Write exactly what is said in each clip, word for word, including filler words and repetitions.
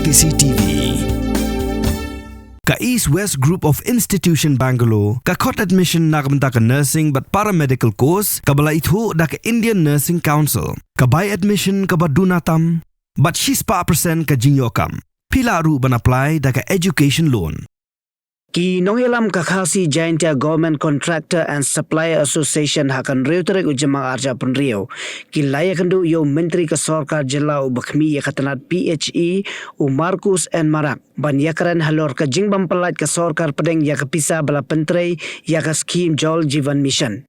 C C T V. Ka East West Group of Institution Bangalore ka khot admission na ka bynta ka nursing bad paramedical course kaba la ithuh da ka Indian Nursing Council. Ka bai admission kaba duna tam bad shispah percent ka jingïoh kam. Phi lah ruh ban apply da ka education loan. Ki nongïalam ka Khasi Jaintia Government Contractor and Supplier Association ha ka hynriew tarik u Jymmang arhajar arphew hynriew ki la ïakynduh ïa u Myntri ka Sorkar Jylla uba khmih ïa ka tnat P H E, u Marcuise N Marak, ban ïakren halor ka jingbym pyllait ka sorkar pdeng ïa ka pisa ba la pyntrei ïa ka skhim Jal Jeevan Mission.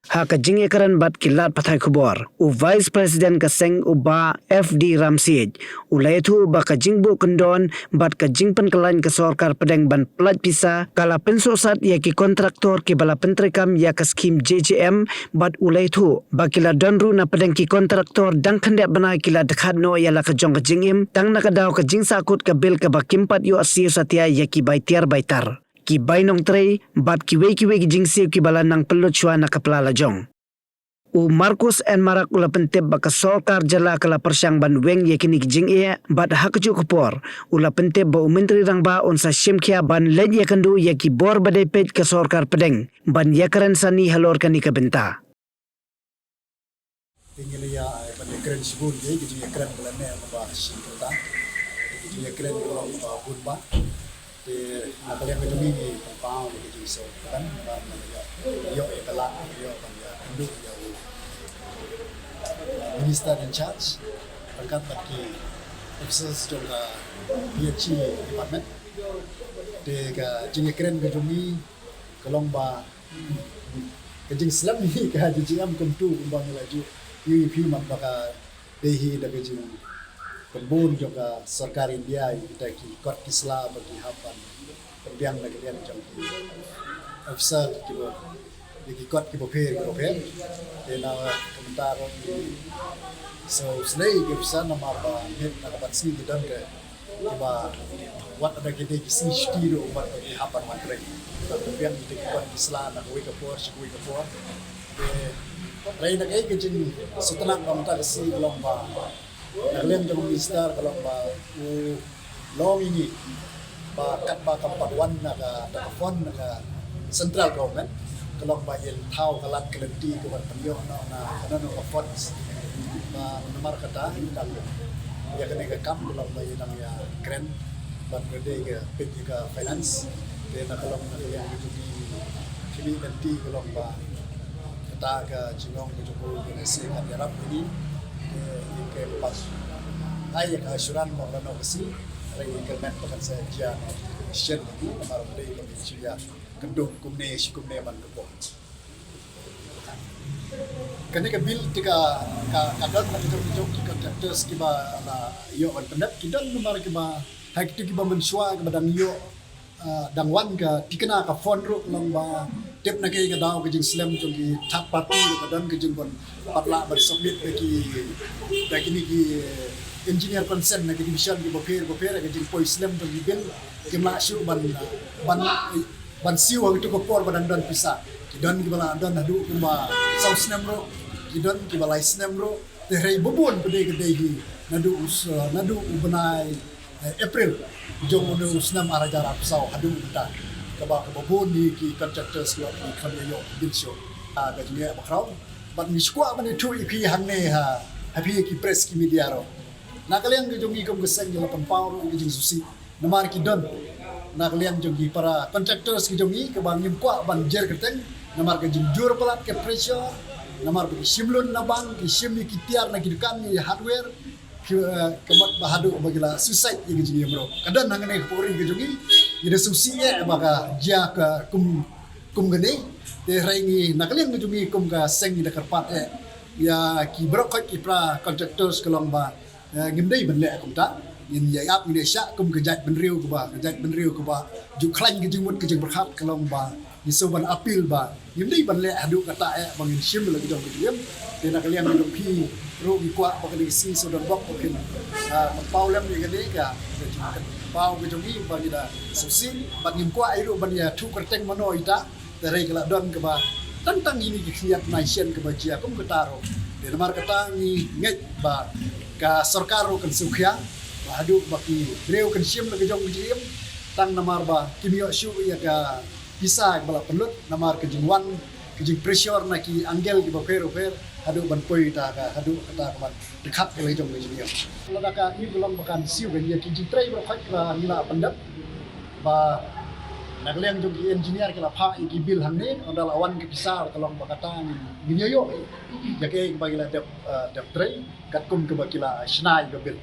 Ha ka jingïakren bad ki lad pathai khubor, u Vice President ka seng, u Bah F D Ramsiej, u la ïathuh ba ka jingbuh kyndon bad ka jingpynkylla ka sorkar pdeng ban pyllait pisa ka la pynsuhsat ïa ki kontraktor kiba la pyntreikam ïa ka skhim J J M, bad u la ïathuh ba ki la don ruh na pdeng ki kontraktor dang khyndiat bnai ki la dkhot noh ïa la ka jong ka jingim, tang na ka daw ka jingsahkut ka bil kaba kim pat ïoh siew satia ïa ki bai tiar bai tar, ki bai nongtrei bad kiwei kiwei ki jingsiew kiba la nang pynlut shuwa na ka pla lajong. U Marcuise N Marak u la pyntip ba ka sorkar jylla ka la pyrshang ban weng ïa kine ki jingeh, bad ha kajuh ka por u la pyntip ba u Myntri Rangbah un sa shim khia ban leit ïakynduh ïa ki bor ba dei peit ka sorkar pdeng ban ïakren sani halor kane ka bynta. Te ngi la ïa, eh, ban ïakren shibun ïa ki jingïakren ba la neh ba shi kynta. Ki jingïakren ba long ba bun ba. Te na ka liang ka jong ngi ngi pynpaw ïa ki jingsngew kyrdan ba ngi la ïoh, ïoh ïa ka lad, ïoh ban ïakynduh ïa u Minister in charge ryngkat bad ki officers jong ka P H E department. Te ka jingïakren ka jong ngi ka long ba ka jingslem hi ka J J M kumtu kumba ngi la ju ïohi, phi mat ba ka dei hi da ka jingpynbun jong ka sorkar India ïa kita ki kot ki sla ba ki hap ban pynbiang na ka liang jong ki officer kiba, ïa ki kot kiba pher kiba pher. Te na ka bynta ruh ngi sngewsynei ki officer namar ba mynta na ka ban sngi ki don ka kiba wat lada ki dei ki sngi shuti ruh wat ki hap ban wan trei. Ban pynbiang ïa kita ki kot ki sla na kawei ka por sha kawei ka por. Te hynrei na kaei ka jingsngewtynnat ba mynta ka sngi ka long ba na ka liang jong u minister ka long ba u long ïa ngi ba katba kam pat wan na ka, na ka fund na ka central government, ka long ba ïa thaw ka lad ka lynti ka ban pynïoh noh na, na, na ka funds. Ba namar kata ïa kane ka kam ka long ba ïa dang ïakren bad ka dei ka peit ïa ka finance. Te na ka long na ka liang ka jong ngi, ka lynti ka long ba kata ka jinglong ka jong u N S A kan ïarap ïa ngi. Te ïa ka pat ai ïa ka assurance ba la noh ka sngi, hynrei ïa ka met ba kan sa jia shen ïa ngi namar ba dei ka met shu ïa kynduh kumne shi kumne man ka por. Kane ka bill te ka, ka, ka don na ka jong, ka jong ki contractors kiba la ïoh ban pyndep, ki don namar kiba ha kito kiba mynshuwa kiba dang ïoh, ah, dang wan ka thikna ka fund ruh, long ba tip na kaei ka daw ka jingslem jong ki third party ruh ka don ka jingpynpat lah ban submit da ki, da kine ki engineer consent na ki division kiba pher ba pher, ka jingpoi slem jong ki bill kim lah shuh ban, ban ban siew ha kito ka por ba dang don pisa. Ki don kiba la don haduh kumba saw snem ruh, ki don kiba lai snem ruh. Te hynrei ba bun ba dei ka dei hi naduh u s-, naduh u bnai, eh, April jong une u snem ar hajar arphew saw haduh mynta, kaba, kaba bun hi ki contractors ki ïoh, ki kham ïoh bill shuh. Ah, ka jingeh ba khraw. Bad ngi shu kwah ban ïathuh ïa phi hangne ha, ha phi ki press ki media ruh. Na ka liang ka jong ngi kum ka seng ngi la pynpaw ruh ïa ka jingsngewsih. Namar ki don na ka liang jong ki para contractors ki jong ngi kaba ngim kwah ban jer kyrteng namar ka jingjur palat ka pressure, namar ba ki shim loan na bank, ki shim ïa ki tiar na ki dukan, ïa hardware, ki, eh, ka mut ba haduh ba ki la suicide ïa ka jingim ruh. Ka don hangne ka pori ka jong ngi, ngi da sngewsih eh ba ka jia ka kum, kum kane. Te hynrei ngi na ka liang ka jong ngi kum ka seng ngi da kyrpad eh ïa ki baroh khoit ki para contractors ka long ba eh, ngim dei ban leh kumta. Ngin ïa ïap, ngin ïa shah kum ka jaitbynriew kaba, ka jaitbynriew kaba ju khlaiñ ka jingmut ka jingpyrkhat, ka long ba ngi shu ban appeal ba ngim dei ban leh haduh kata eh ba ngin shim la ka jong ka jingim. Te na ka liang ka jong phi ruh ngi kwah ba kane ka sngi shu don bok ba phin, ah, pynpaw lem ïa kane ka, ka jingpynpaw ka jong ngi ba ngi da sngewsih bad ngim kwah ei ruh ban ïathuh kyrteng mano ita. Te hynrei ka la don kaba tang tang ine ki khyndiat bnai shen kaba jia kum kata ruh. Te namar kata ngi ngeit ba ka sorkar ruh kan sngewkhia, Haduh ba ki briew kan shim la ka jong ka jingim, tang namar ba kim ïoh shuh ïa ka pisa ba la pynlut, namar ka jingwan, ka jingpressure na ki angel kiba pher pher, haduh ban poi ta ka, haduh kata ka ban dkhot ïa la ka jong ka jingim. Lada ka ïa ka long ba kan siew kan ïa ki jingtrei ba khot ba ngi la pyndep, ba na ka liang jong ki engineer ki la phah ïa ki bill hangne, ynda la wan ka pisa ka long ba kata ngin, ngin ïoh ïa kaei ba ngi la dep, eh, dep trei katkum kaba ki la shna ïa ka bill.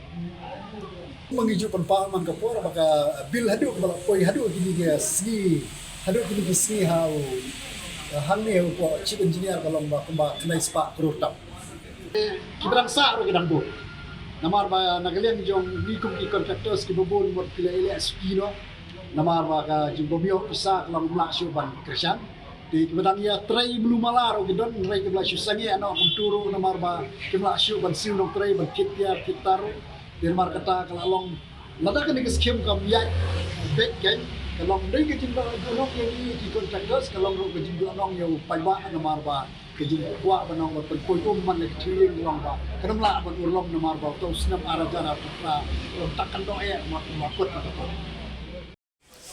Ma ngi ju pynpaw man ka por ba ka bill haduh ba la poi haduh kine ki sngi, haduh kine ki sngi ha u, eh, hangne u ko chief engineer ka long ba kumba khyndai spah klur tam. Ki ba dang sah ruh ki dang bun. Namar ba na ka liang jong ngi kum ki contractors kiba bun mut ki la ïaleh suki noh. Namar ba ka jingbym ïoh pisa ka long ym lah shuh ban kyrshan. Te kiba dang ïatrei mluh mala ruh ki don, hynrei kiba la shu sangeh noh kumtu ruh namar ba kim lah shuh ban siew nongtrei ban kit tiar kit tar ruh. Te namar kata ka la long, lada kane ka skim kam ïaid beit kan, ka long dei ka jingduhnong ïa ngi ki contractors, ka long ruh ka jingduhnong ïa u paidbah namar ba ka jingkwah ban ong ba pynpoi um man la ka thylliej long ba kan ym lah ban urlong namar ba uto u snem ar hajar arphew phra long tak kan doh eh ma, ma kut ma kut.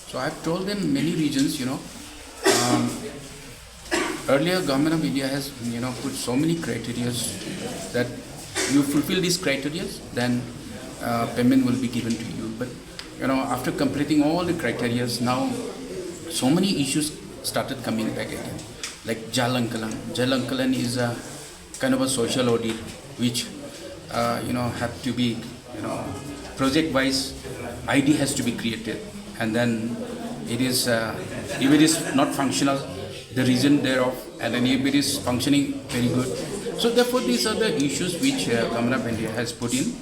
So I've told them many reasons, you know. Um, earlier, Government of India has, you know, put so many criteria that you fulfill these criteria, then, uh, payment will be given to you. But, you know, after completing all the criteria, now so many issues started coming back again. Like Jal Ankulan. Jal Ankulan is a kind of a social audit which, uh, you know, have to be, you know, project wise I D has to be created, and then it is, uh, if it is not functional, the reason thereof, and then if it is functioning very good. So therefore, these are the issues which, uh, Government of India has put in.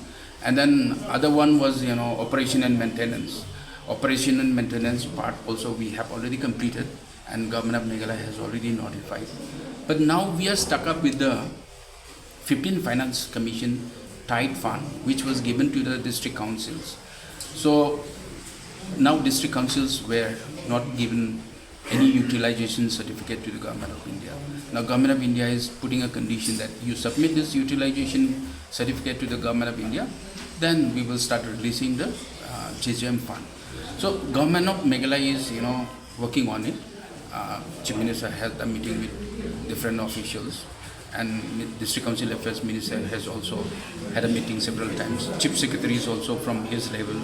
And then other one was, you know, operation and maintenance. Operation and maintenance part also we have already completed, and Government of Meghalaya has already notified. But now we are stuck up with the fifteen Finance Commission tied fund, which was given to the district councils. So now district councils were not given any utilization certificate to the Government of India. Now Government of India is putting a condition that you submit this utilization certificate to the Government of India, then we will start releasing the, uh, J J M fund. So Government of Meghalaya is, you know, working on it. Uh, Chief Minister had a meeting with different officials, and District Council Affairs Minister has also had a meeting several times. Chief Secretary is also from his level,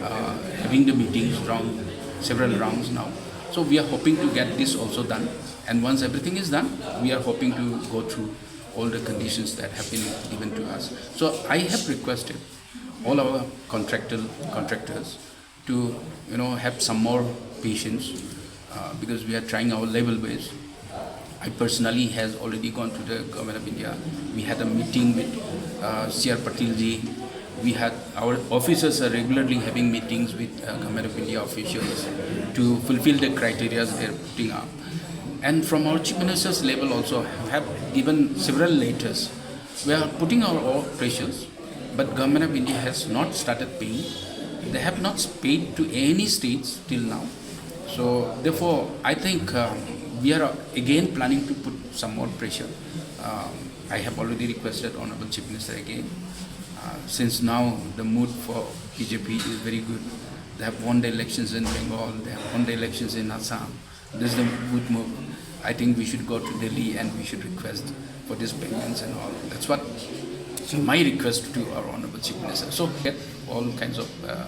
uh, having the meetings round several rounds now. So we are hoping to get this also done. And once everything is done, we are hoping to go through all the conditions that have been given to us. So I have requested all our contractual contractors to, you know, have some more patience, uh, because we are trying our level best. I personally has already gone to the Government of India. We had a meeting with, uh, C R Patil ji. We had, our officers are regularly having meetings with, uh, Government of India officials to fulfill the criteria they are putting up. And from our Chief Minister's level also have given several letters. We are putting our all pressures, but Government of India has not started paying. They have not paid to any states till now. So therefore, I think, um, we are again planning to put some more pressure. Um, I have already requested Honorable Chief Minister again. Uh, since now the mood for B J P is very good, they have won the elections in Bengal, they have won the elections in Assam. This is the good move. I think we should go to Delhi and we should request for these payments and all. That's what my request to our Honorable Chief Minister. So get all kinds of, uh,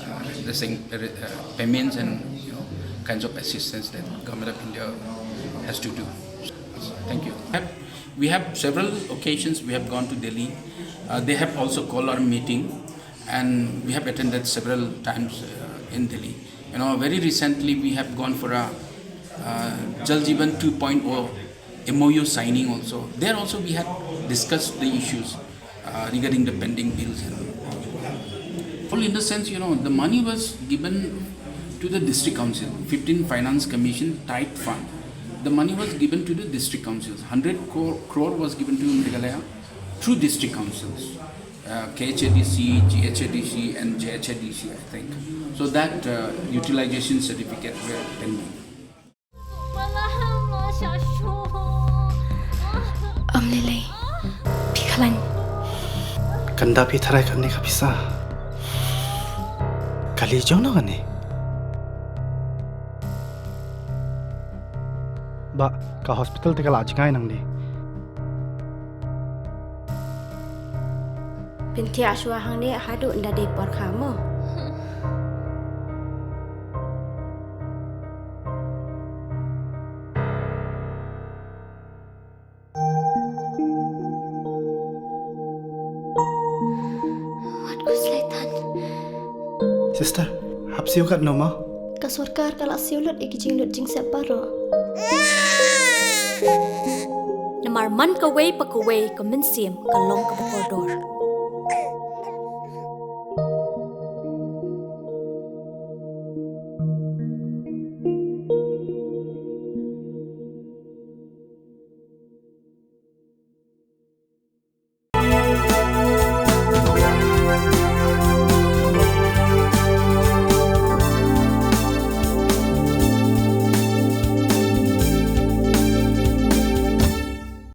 uh, the same, uh, payments and, you know, kinds of assistance that Government of India has to do. Thank you. Have, we have several occasions we have gone to Delhi. Uh, they have also called our meeting, and we have attended several times, uh, in Delhi. You know, very recently we have gone for a, uh, Jal Jeevan two point oh M O U signing also. There also we had discussed the issues, uh, regarding the pending bills and all. In the sense, you know, the money was given to the district council, fifteen Finance Commission tied fund. The money was given to the district councils. Hundred crore, crore was given to Meghalaya through district councils, uh, K H A D C, G H A D C, and J H A D C, I think. So that, uh, utilization certificate were pending. Ym lei lei. Phi khlaiñ. Kan da phi tharai kane ka pisa. Kali jong no kane? Bah, ka hospital te ka la jngai nangne. Pyntiah shuwa hangne haduh nda dei por kha mo. Wat ku slaitan. Sister, hap siew kat no ma? Ka sorkar ka la siew lut ïa ki jinglut jingsep baroh. Namar man kawei pa kawei ka mynsiem ka long kaba kordor.